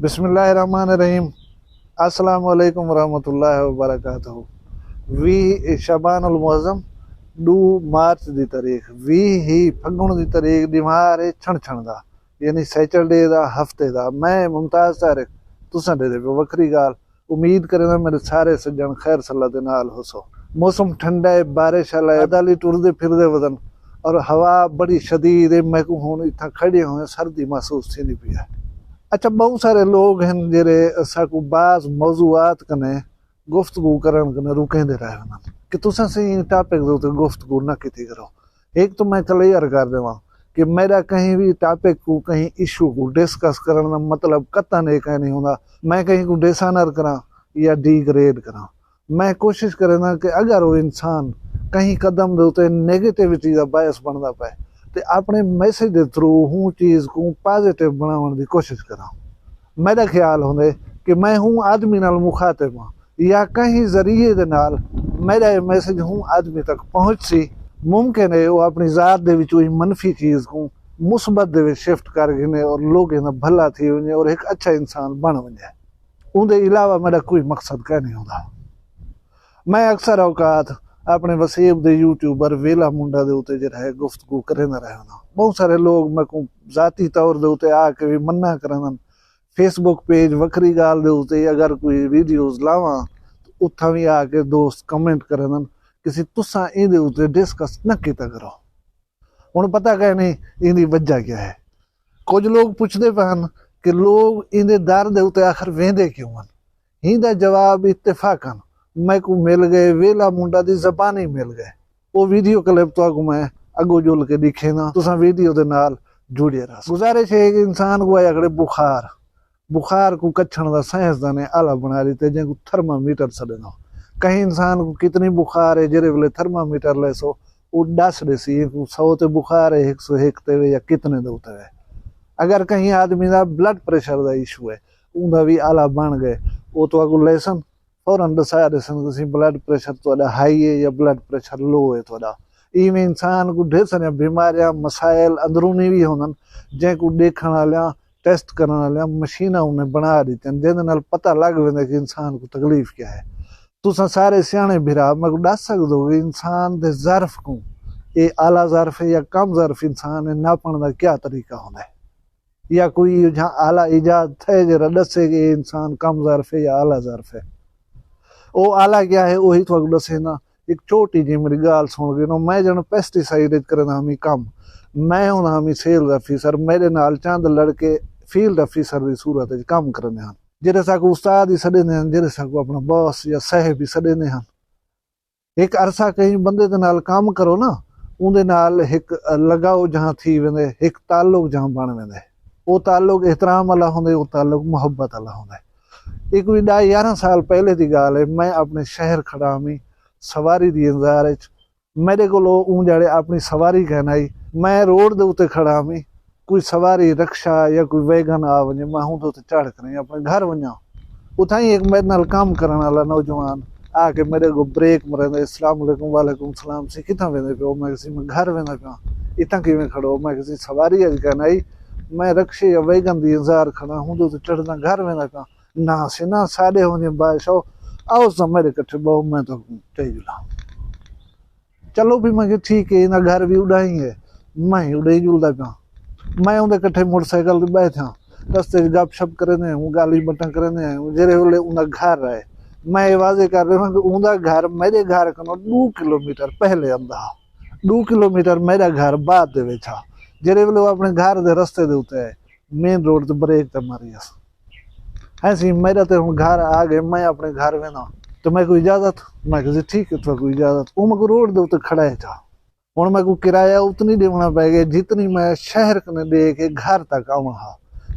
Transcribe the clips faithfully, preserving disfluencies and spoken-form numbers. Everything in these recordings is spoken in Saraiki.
بسم اللہ الرحمن الرحیم۔ السلام علیکم ورحمۃ اللہ وبرکاتہ۔ ویہہ شعبان المعظم، ݙو مارچ دی تاریخ، ویہہ ہی پھڳݨ دی تاریخ، ݙینہوار ہے چھݨ چھݨ دا، یعنی سیٹرڈے دا، ہفتے دا۔ میں ممتاز طارق، تساں ݙیہدے پئے وکھری ڳالھ۔ امید کرینداں میݙے سارے سڄݨ خیر سلامت دے نال ہوسو۔ موسم ٹھنڈا ہے، بارش والا ہے، بادل ہی ٹردے پھردے ودن اور ہوا بڑی شدید ہے۔ میکوں ہݨ اتھاں کھڑے ہوئے سردی محسوس تھیندی پئی ہے۔ اچھا، ٻہوں سارے لوگ ہن جیڑھے ساکوں بعض موضوعات کنے گفتگو کرݨ کنے رکیندے رہ ویندن کہ تساں سئیں ایں ٹاپک دے اتے گفتگو نہ کیتی کرو۔ ہک تاں میں کلیئر کر ݙیواں کہ میݙا کہیں وی ٹاپک کوں، کہیں ایشو کوں ڈسکس کرݨ دا مطلب قطعاً اے کائنی ہوندا میں کہیں کوں ڈس آنر کراں یا ڈیگریڈ کراں۔ میں کوشش کرینداں کہ اگر او انسان کہیں قدم دے اتے نیگیٹیوٹی دا باعث بݨدا پئے تے اپݨے میسج دے تھرو اوں چیز کوں پازیٹیو بݨاوݨ دی کوشش کراں۔ میݙا خیال ہوندے کہ میں اوں آدمی نال مخاطب ہاں یا کہیں ذریعے دے نال میݙا اے میسج اوں آدمی تک پہنچسی۔ ممکن ہے او اپݨی ذات دے وچ اوہی منفی چیز کوں مثبت دے وچ شفٹ کر گھنے اور لوکیں دا بھلا تھی ونڄے اور ہک اچھا انسان بݨ ونڄے۔ اوندے علاوہ میݙا کوئی مقصد کائنی ہوندا۔ میں اکثر اوقات اپݨے وسیب دے یوٹیوبر ویلا منڈا دے اتے جیڑھا ہے گفتگو کریندا رہ وینداں۔ ٻہوں سارے لوگ میکوں ذاتی طور دے اتے آ کے وی منع کریندن۔ فیس بک پیج وکھری ڳالھ دے اتے اگر کوئی ویڈیوز لاواں تاں اتھاں وی آ کے دوست کمنٹ کریندن کہ سی تساں ایندے اتے ڈسکس نہ کیتا کرو۔ ہݨ پتہ کائنی ایندی وجہ کیا ہے۔ کجھ لوگ پچھدے پئے ہن کہ لوگ ایندے در دے اتے آخر ویندے کیوں ہن؟ ہیندا جواب اتفاقاً میکوں مل ڳئے، ویلا منڈا دی زبانی مل ڳئے۔ او ویڈیو کلپ تہاکوں میں اڳوں جل کے ݙکھینداں، تساں ویڈیو دے نال جڑے رہسو۔ گزارش ہے کہ انسان کوں آیا کھڑے بخار، بخار کوں کچھݨ دا سائنسدانیں آلہ بݨا ݙتے، جینکوں تھرمامیٹر سݙیندوں۔ کہیں انسان کوں کتنی بخار ہے، جیڑھے ویلے تھرمامیٹر لیسو، او ݙس ݙیسی، اینکوں سو تے بخار ہے، ہک سو ہک تے وے یا کتنے دے اتے وے۔ اگر کہیں آدمی دا بلڈ پریشر دا ایشو ہے، اوندا وی آلہ بݨ ڳئے، او تہاکوں لیسن، فوراً ݙسا ݙیسن کہ سئیں بلڈ پریشر تہاݙا ہائی ہے یا بلڈ پریشر لو ہے تہاݙا۔ ایویں انسان کوں ڈھیر ساریاں بیماریاں، مسائل اندرونی وی ہوندن، جینکوں ݙیکھݨ آلیاں، ٹیسٹ کرݨ آلیاں مشیناں انہیں بݨا ݙتیاں، جیندے نال پتہ لڳ ویندے کہ انسان کوں تکلیف کیا ہے۔ تساں سارے سیاݨے بھرا میکوں ݙس سڳدو کہ انسان دے ظرف کوں، اے آلہ ظرف ہے یا کم ظرف انسان ہے، ناپݨ دا کیا طریقہ ہوندے؟ یا کوئی ایہو جہاں آلہ ایجاد تھئے جیڑھا ݙسے کہ اے انسان کم ظرف ہے یا اعلیٰ ظرف ہے؟ او آلہ کیا ہے، اوہی تہاکوں ݙسینداں۔ ہک چھوٹی جئی میݙی ڳالھ سݨ گھنو۔ میں ڄݨ پیسٹی سائیڈ اچ کرینداں ہمی کم۔ میں ہوندا ہمی سیلز آفیسر، میݙے نال چند لڑکے فیلڈ آفیسر دی صورت اچ کم کریندے ہن۔ جیڑھے ساکوں استاد ہی سݙیندے ہن، جیڑھے ساکوں اپݨا باس یا صاحب ہی سݙیندے ہن۔ ہک عرصہ کہیں بندے دے نال کم کرو نا، اوندے نال ہک لگاؤ جہاں تھی ویندے، ہک تعلق جہاں بݨ ویندے۔ او تعلق احترام والا ہوندے، او تعلق محبت والا ہوندے۔ اے کوئی ݙاہ یارہاں سال پہلے دی ڳالھ ہے، میں اپݨے شہر کھڑا ہمی سواری دی انتظار اچ، میݙے کول او اوں جاڑے اپݨی سواری کائنائی، میں روڈ دے اتے کھڑا ہمی، کوئی سواری، رکشہ یا کوئی ویگن آ ونڄے، میں ہوندے اتے چڑھ کھڑیں اپݨے گھر ونڄاں۔ اتھائیں ہک میݙے نال کم کرݨ والا نوجوان آ کے میݙے اڳوں بریک مریندے، "السلام علیکم۔" "وعلیکم السلام۔" "سئیں کتھاں ویندے پئے ہو؟" "میں کہسی میں گھر ویندا پیاں۔" "اتھاں کیویں کھڑے ہو؟" "میں کہسی سواری اڄ کائنائی، میں رکشے یا ویگن دی انتظار کھڑا، ہوندے اتے چڑھداں گھر ویندا پیاں۔" "نہ سئیں نہ، ساݙے ہونجے بادشاہ، آؤ تاں میݙے کٹھے ٻہو، میں تہاکوں چائی جلاں۔" چلو بھی میں کہیا ٹھیک ہے، انہاں گھر بھی اڈائی ہے، میں ہی اڈائی جلدا پیاں۔ میں اوندے کٹھے موٹر سائیکل تے ٻہہ تھیاں، رستے اچ گپ شپ کریندے ہوں، ڳالھیں ٻتاں کریندے ہوں، جیڑھے ویلے اوندا گھر آئے۔ میں اے واضح کر ݙیواں کہ اوندا گھر میݙے گھر کنوں ݙو کلومیٹر پہلے آندا ہا، ݙو کلومیٹر میݙا گھر بعد دے وچ ہا۔ جیڑھے ویلے او اپݨے گھر دے رستے دے اتے آئے، مین روڈ تے بریک تے ماری اس۔ ہیں سئیں، میݙا تے ہݨ گھر آ ڳئے، میں اپݨے گھر وینداں۔ تے میکوں اجازت؟ میں کہسی ٹھیک ہے، تہاکوں اجازت۔ او میکوں روڈ دے اتے کھڑائے چا۔ ہݨ میکوں کرایہ اتنی ݙیوݨا پئے ڳئے، جتنی میں شہر کنے ݙے کے گھر تک آوݨا ہا۔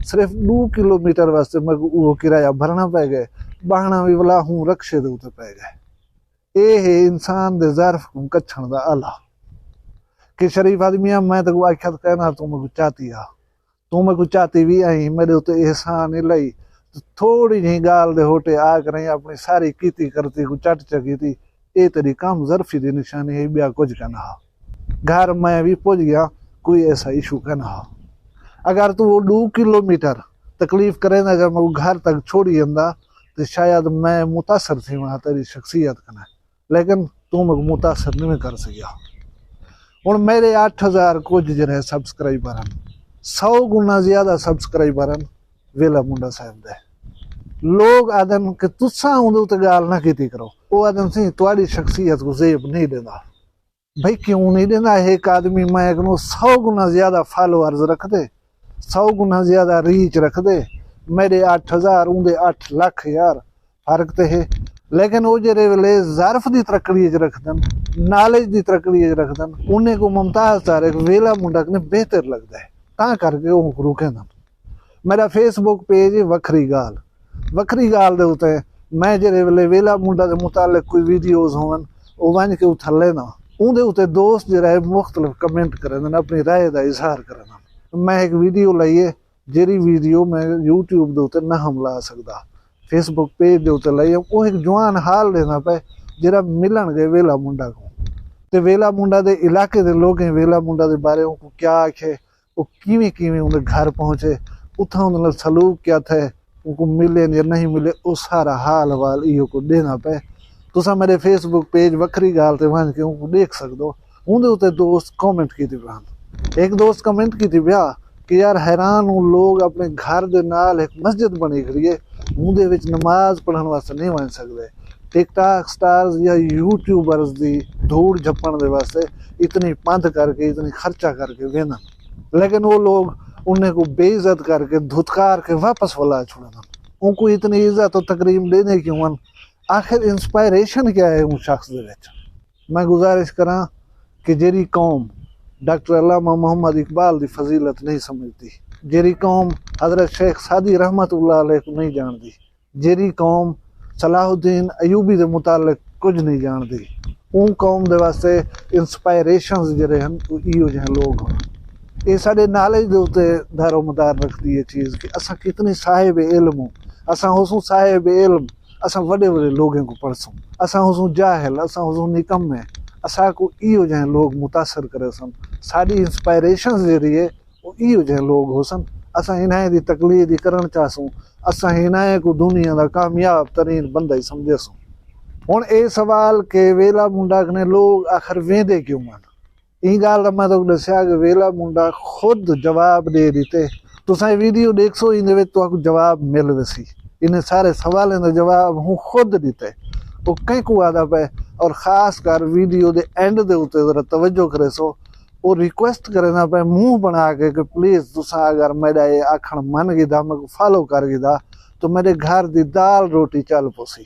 صرف ݙو کلومیٹر واسطے میکوں اوہو کرایہ بھرݨا پئے ڳئے، ٻہݨا وی ولا ہوں رکشے دے اتے پئے ڳئے۔ اے ہے انسان دے ظرف کوں کچھݨ دا آلہ۔ کہ شریف آدمی آ، میں تیکوں آکھیا تاں کائنی، توں میکوں چاتی آ۔ توں میکوں چاتی وی آئیں، میݙے اتے احسان الہی، تھوڑی جہیں ڳالھ دے ہوٹے آ کریں اپݨی ساری کیتی کرتی کوں چٹ چا کیتی، اے تیݙی کم ظرفی دی نشانی ہے، ٻیا کجھ کائنی ہا۔ گھر میں وی پڄ ڳیا، کوئی ایسا ایشو کائنی ہا۔ اگر توں او ݙو کلومیٹر تکلیف کریندا، اگر میکوں گھر تک چھوڑی ویندا تے شاید میں متاثر تھیواں ہا تیری شخصیت کنے، لیکن توں میکوں متاثر نہیں کر سکیا۔ ہن میرے اٹھ ہزار کچھ جڑے سبسکرائبر ہن، سو گنا زیادہ سبسکرائبر ہن ویلا منڈا صاحب دے۔ لوگ آدھن کہ تساں اوندے اتے ڳالھ نہ کیتی کرو۔ او آدھن سی تہاݙی شخصیت کوں زیب نہیں ݙیندا۔ بھئی کیوں نہیں ݙیندا؟ ہک آدمی میں کنوں سو گنا زیادہ فالوورز رکھدے، سو گنا زیادہ ریچ رکھدے، میݙے اٹھ ہزار اوندے اٹھ لکھ، یار فرق تے ہے۔ لیکن او جیڑھے ویلے ظرف دی ترقی اچ رکھدن، نالج دی ترقی اچ رکھدن، انہیں کوں ممتاز طارق ویلا منڈا کنے بہتر لڳدا ہے، تاں کر کے او روکیندن۔ میݙا فیس بک پیج ہے وکھری ڳالھ۔ وکھری ڳالھ دے اتے میں جیڑھے ویلے ویلا منڈا دے متعلق کوئی ویڈیوز ہوون، او ونڄ کے اتھاں لینداں۔ اوندے اتے دوست جیڑھا ہے مختلف کمنٹ کریندن، اپݨی رائے دا اظہار کریندن۔ میں ہک ویڈیو لائی ہے، جیڑھی ویڈیو میں یوٹیوب دے اتے نہ ہم لا سڳدا، فیس بک پیج دے اتے لائی ہے۔ او ہک جوان حال ݙیندا پئے جیڑھا ملݨ ڳئے ویلا منڈا کوں۔ تے ویلا منڈا دے علاقے دے لوکیں ویلا منڈا دے بارے اونکوں کیا آکھے، او کیویں کیویں اوندے گھر پہنچے، اتھاں اوندے نال سلوک کیا تھئے، اونکوں ملے یا نہیں ملے، او سارا حال احوال ایہو کوں ݙیندا پئے۔ تساں میݙے فیس بک پیج وکھری ڳالھ تے ونڄ کے اونکوں ݙیکھ سڳدو۔ اوندے اتے دوست کمنٹ کیتی پئے ہن۔ ہک دوست کمنٹ کیتی پیا کہ یار حیران ہوں، لوگ اپݨے گھر دے نال ہک مسجد بݨی کھڑی ہے، اوندے وچ نماز پڑھݨ واسطے نہیں ونڄ سڳدے۔ ٹک ٹاک سٹارز یا یوٹیوبرز دی دھوڑ جھپݨ دے واسطے اتنی پندھ کر کے، اتنی خرچہ کر کے ویندن، لیکن او لوگ انہیں کوں بے عزت کر کے، دھتکار کے واپس ولا چھوڑیندن۔ اونکوں اتنی عزت و تکریم ݙیندے کیوں ہن؟ آخر انسپائریشن کیا ہے اوں شخص دے وچ؟ میں گزارش کراں کہ جیڑھی قوم ڈاکٹر علامہ محمد اقبال دی فضیلت نہیں سمجھدی، جیڑھی قوم حضرت شیخ سعدی رحمت اللہ علیہ کوں نہیں ڄاݨدی، جیڑھی قوم صلاح الدین ایوبی دے متعلق کجھ نہیں ڄاݨدی، اوں قوم دے واسطے انسپائریشنز جیڑھے ہن، او ایہو جہے لوگ ہن۔ اے ساݙے نالج دے اتے دار و مدار رکھدی ہے چیز کہ اساں کتنے صاحب علم ہوں۔ اساں ہوسوں صاحب علم، اساں وݙے وݙے لوگیں کوں پڑھسوں۔ اساں ہوسوں جاہل، اساں ہوسوں نکمے، اساکوں ایہو جہے لوگ متاثر کریسن۔ ساݙی انسپائریشنز جیڑھی ہے، او ایہو جہے لوگ ہوسن۔ اساں انہائیں دی تقلید ہی کرݨ چاہسوں، اساں انہائیں کوں دنیا دا کامیاب ترین بندہ ہی سمجھیسوں۔ ہݨ اے سوال کہ ویلا منڈا کنے لوگ آخر ویندے کیوں ہن؟ ایں ڳالھ دا میں تہاکوں ݙسیا کہ ویلا منڈا خود جواب ݙے ݙتے۔ تساں اے ویڈیو ݙیکھسو، ایندے وچ تہاکوں جواب مل ویسی۔ انہیں سارے سوالیں دا جواب ہوں خود ݙتے۔ او کہیں کوں آہدا پئے، اور خاص کر ویڈیو دے اینڈ دے اتے ذرا توجہ کریسو، او ریکویسٹ کریندا پئے منہ بݨا کے کہ پلیز تساں اگر میݙا اے آکھݨ من گھدا، میکوں فالو کر گھدا، تو میݙے گھر دی دال روٹی چل پوسی۔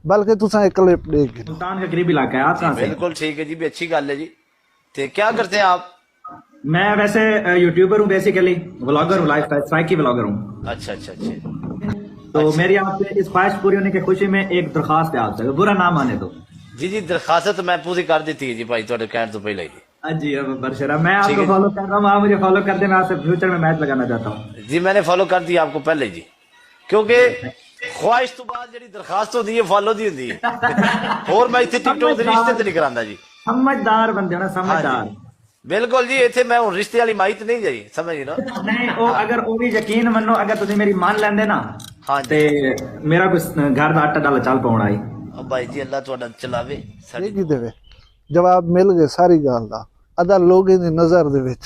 بلکہ تساں اے کلپ ݙیکھ گھنو۔ ملتان کا قریبی علاقہ ہے، آپ کہاں سے ہیں؟ بالکل ٹھیک ہے جی، بھی اچھی گل ہے جی۔ تے کیا کرتے ہیں آپ؟ میں ویسے، اے، یوٹیوبر ہوں، بیسیکلی ولاگر ہوں، لائف اسٹائل سرائیکی ولاگر ہوں۔ اچھا، اچھا، اچھا۔ تو اچھا۔ میری آپ سے اس خواہش پوری ہونے کی خوشی میں ایک درخواست ہے آپ سے، برا نہ مانے تو۔ جی، جی، درخواست تو میں پوری کر دیتی ہے جی بھائی، تہاݙے کہݨ تو پہلے ہی جی۔ ہاں جی، اب برشرا، میں آپ ٹھیک کو ہے۔ فالو کر رہا ہوں، آپ مجھے فالو کر دیں، میں آپ سے فیوچر میں میچ لگانا چاہتا ہوں۔ جی، میں نے فالو کر دیا آپ کو پہلے جی، کیونکہ خواہش تو بعد جڑی درخواست ہوندی ہے، فالو دی ہوندی ہے۔ اور میں اتھے ٹک ٹاک دے رشتے تے نہیں کراندا جی۔ سمجھدار بندے ہو نا، ہاں جی۔ سمجھدار۔ بالکل جی، اتھے میں ہن رشتے والی مائی تے نہیں جائی، سمجھ گئے نا؟ نہیں، او اگر او بھی یقین منو، اگر تسی میری مان لیندے نا، ہاں جی۔ تے میرا کوئی گھر دا آٹا ڈالا چل پاوݨا ہی۔ او بھائی جی، اللہ تہاݙا چلاوے ساݙی۔ یہ کی دے وے؟ جواب مل ڳئے ساری ڳالھ دا۔ ادا لوگیں دی نظر دے وچ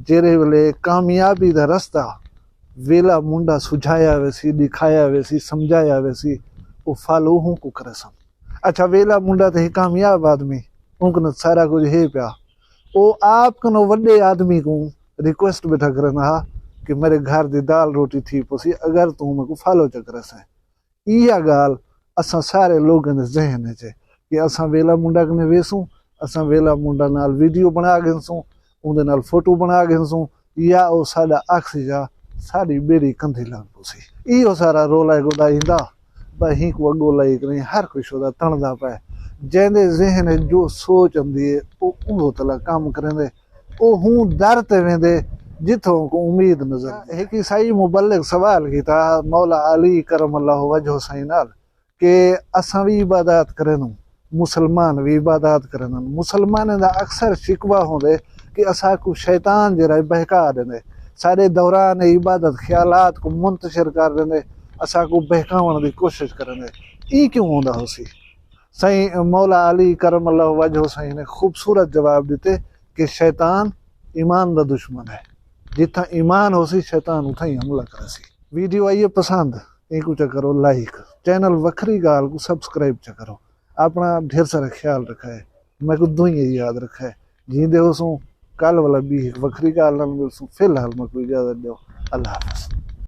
جیڑھے ویلے کامیابی دا رستہ ویلا منڈا سجھایا ویسی، ݙکھایا ویسی، سمجھایا ویسی، او فالو ہوں کوں کریسن۔ اچھا، ویلا منڈا تے ہک کامیاب آدمی، اوں کنے سارا کجھ ہے پیا۔ او آپ کنوں وݙے آدمی کوں ریکویسٹ ٻیٹھا کریندا ہا کہ میݙے گھر دی دال روٹی تھی پوسی اگر توں میکوں فالو چا کریسیں۔ ایہا ڳالھ اساں سارے لوگاں دے ذہن اچ ہے کہ اساں ویلا منڈا کنے ویسوں، اساں ویلا منڈا نال ویڈیو بݨا گھنسوں، اوندے نال فوٹو بݨا گھنسوں، یا او ساݙا آکھسی یا ساݙی ٻیڑی کندھی لڳ پوسی۔ ایہو سارا رولا ہے گودا ایندا، بھئی ہی کوں اڳو لائی کنے ہر کوئی شودا تݨدا پئے۔ جیندے ذہن اچ جو سوچ آندی ہے، او اوہو تلا کم کریندے۔ او ہوں در تے ویندے جتھوں کو امید نظر۔ ہک عیسائی مبلغ سوال کیتا مولا علی کرم اللہ وجہہ سائیں نال کہ اساں وی عبادات کریندوں، مسلمان وی عبادات کریندن۔ مسلمانیں دا اکثر شکوہ ہوندے کہ اساکوں شیطان جیڑھا ہے بہکا ݙیندے۔ ساݙے دوران عبادت خیالات کوں منتشر کر ݙیندے، اساکوں بہکاوݨ دی کوشش کریندے۔ ایں کیوں ہوندا ہوسی؟ سائیں مولا علی کرم اللہ وجہ سائیں نے خوبصورت جواب ݙتے کہ شیطان ایمان دا دشمن ہے۔ جتھاں ایمان ہوسی، شیطان اتھاں ہی حملہ کریسی۔ ویڈیو آئی ہے پسند، اینکوں چا کرو لائک، چینل وکھری ڳالھ کوں سبسکرائب چا کرو۔ اپݨا ڈھیر سارا خیال رکھائے، میکوں دعائیں یاد رکھائے۔ جیندے ہوسوں، کل والا ٻی ہک وکھری ڳالھ نال ملسوں۔ فی الحال میکوں اجازت ݙیو، اللہ حافظ۔